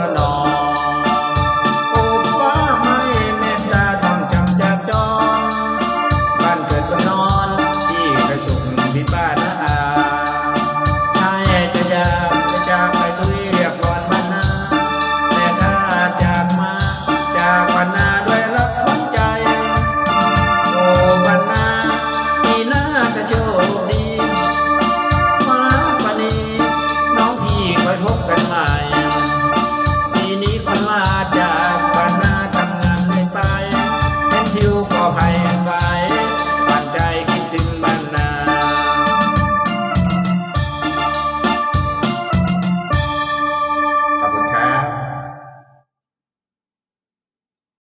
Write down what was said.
ລະໜໍ ໂອ້ຟ້າໄມ້ເມດຕາຕ້ອງຈຳຈາກຈອງ ບ້ານເກີດເມືອງນອນ ທີ່ໄປສຸກທີ່ບ້ານນາອາ ຊາຍຈະຢາກຈະຈາກໄປທຸຍລຽບບ່ອນບ້ານນາ ແຕ່ຖ້າຈາກມາ ຈາກບ້ານນາດ້ວຍລັກຝັງໃຈ ໂອ້ບ້ານນາ ປີໜ້າກະໂຊກດີ ຟ້າປານີ ນ້ອງພີ່ຄ່ອຍພົບກັນໃໝ່ ປີນີ້ພັນລາຈາກບ້ານນາທຳງານໄດ້ໄປ ເຫັນທິວກໍໄພເຫັນວ່າ